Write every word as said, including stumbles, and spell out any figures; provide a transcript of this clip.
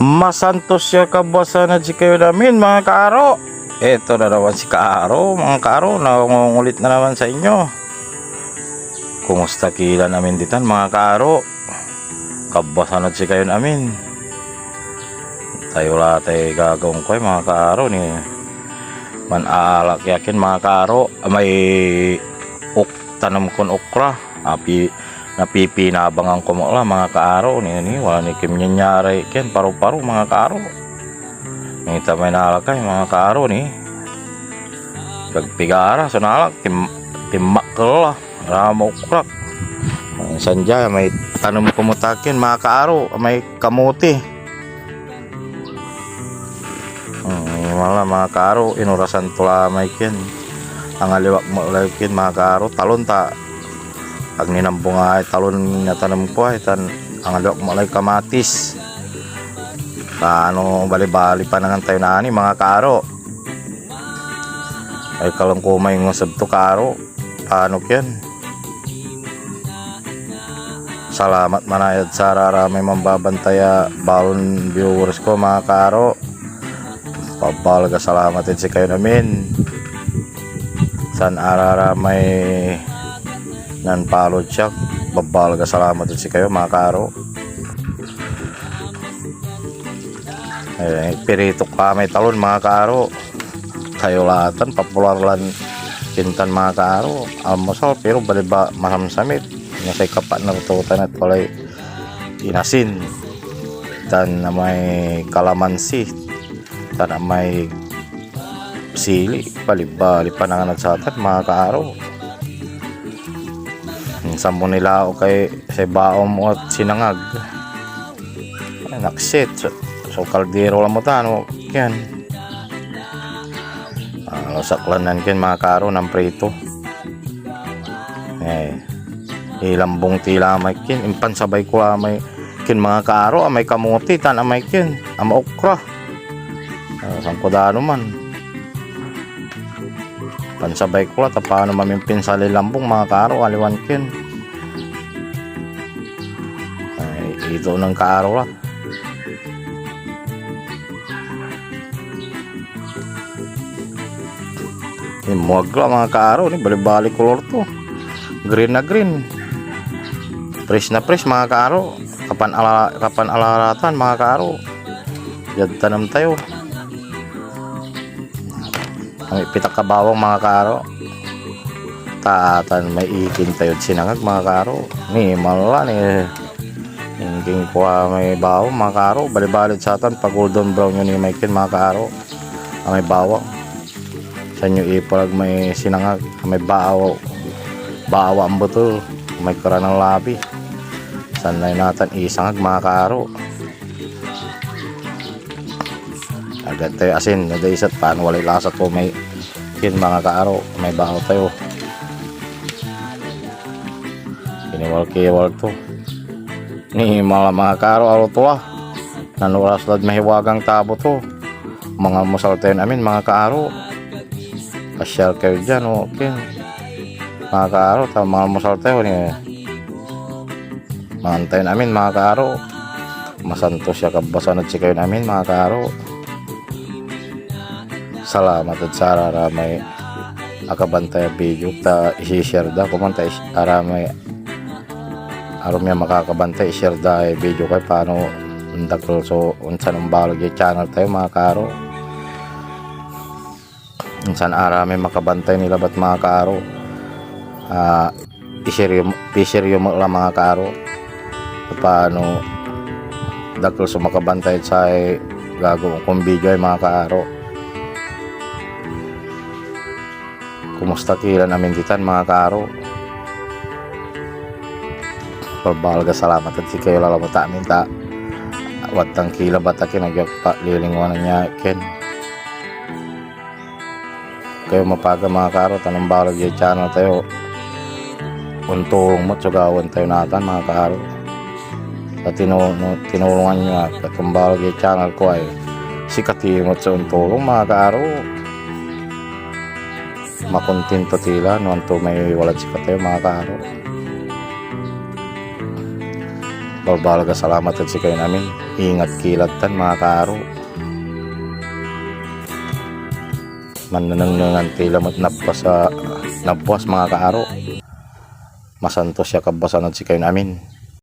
Masantos ya kabuasan ed sikayon amin, mga kaaro. Eto na naman si Kaaro, mga kaaro, nangungulit na naman sa inyo. Kumusta ki lan amin ditan, mga kaaro? Kabuasan ed sikayon amin. Tayo la tay gagawaen ko ay, mga kaaro, ni manaalak ya kin, mga kaaro, may ok-, tanem kon okra. Api-, napipinabangan ko met la, mga kaaro, ni, ni, wala ni kim nyanyari ken paru-paro, mga kaaro. Nia may naalak ay, mga kaaro, ni. Pagpigara so naalak, tim-, timmakkel la, wala maokrak. Insan dia, may tanem ko met la ken, mga kaaro, may kamote. Hmm, wala, mga kaaro, inorasan to la may ken. Angaliwak met lay ken, mga kaaro, talon ta ag ni nambunga ay talon ya tanem ko ay, tan angaliwak met lay kamatis. Paano, balibali panangan tayo natan, mga kaaro. Ay, kalangkomay nguseb to, kaaro. Paano ken? Salamat manaya ed sararamay mambabantay a balon viewers ko, mga kaaro. Pabaleg a salamat ed sikayon amin. San araramay nan-follow ed siak, babaleg a salamat ed sikayo, mga kaaro. Eh, piritok la may talon, mga kaaro. Tayo la tan popular lan pintan, mga kaaro. Almusal, pero baliba masamsamit. Nia say kapartner to tan et walay inasin, tan amay kalamansi, tan amay sili, balibali panangan ed satan, mga kaaro. Insan mo nilaok ay say bawa mo et sinangag. Ay, naksit. So, so kaldero la met, ano, ken. Ah, saklan nan ken, mga kaaro, nanprito. Eh, ilambong ti la may ken, impansabay ko la may ken, mga kaaro, amay kamote, tan amay ken, amay okra. Ah, san ko da man. Pansabay ko la, ta piano maminpinsan lay lambong, mga kaaro, aliwan ken. Ay, ito ng kaaro la. Inmuag la, mga kaaro, ni balibali kolor to. Green na green. Fresh na fresh, mga kaaro. Kapan ala-, kapan alaratan, mga kaaro. Diad tanem tayo. Amay pitak a bawang, mga kaaro. Ta atan may ikin tayod sinangag, mga kaaro. Ni mala ni, ingging kua may bawang, mga kaaro. Balibalid satan, pa golden brown yo ni may kin, mga kaaro. Amay bawang. San yo iparag may sinangag, may bawa, bawa ang betel, may karanan labi. San nay natan isangag, mga kaaro. Agad tayo asin, nadaisat, paan walay lasa to, may kin, mga kaaro, may bawa tayo. Kiniwal-kiwal to. Ni mala, mga kaaro, aro to, ah. Nanoras lad mahiwagang tabo to. Mangalmusal tayon amin, mga kaaro. Pasyal kayo diyan, okay. Mga kaaro, ta mangalmusal tayo, ni. Mangan tayon amin, mga kaaro. Masantos ya kabuasan ed sikayon amin, mga kaaro. Salamat ed sararamay akabantay a video ta isi-share da, komon ta is-, aramay arum ya makakabantay, i-share da ay video kay pano ondakel so onsan ombaleg ya channel tayo, mga kaaro. Insan aramay makabantay ni labat, mga kaaro. Ah, i-share yo, i-share yo met la, mga kaaro. Pano dakel so makabantay ed say gagawaen kon video ay, mga kaaro. Kumusta ki lan amin ditan, mga kaaro? Balbaleg a salamat ed sikayo lalamet amin ta wadtan ki labat akin, agyo ak pa lilingwanan ya ken. Kayo mapaga, mga kaaro, ta no ombaleg yay channel tayo, ontulong met so gawaen tayo natan, mga kaaro. Ta tinu-, tinulongan yo ak, ta no ombaleg yay channel ko ay sikati met so ontulong, mga kaaro. Makontento ti la no anto may walad sikatayo, mga kaaro. Balbaleg a salamat ed sikayon amin. Ingat ki lad tan, mga kaaro. Mannenengnengan ti lamet nabwas a, nabwas, mga kaaro. Masantos ya kabuasan ed sikayon amin.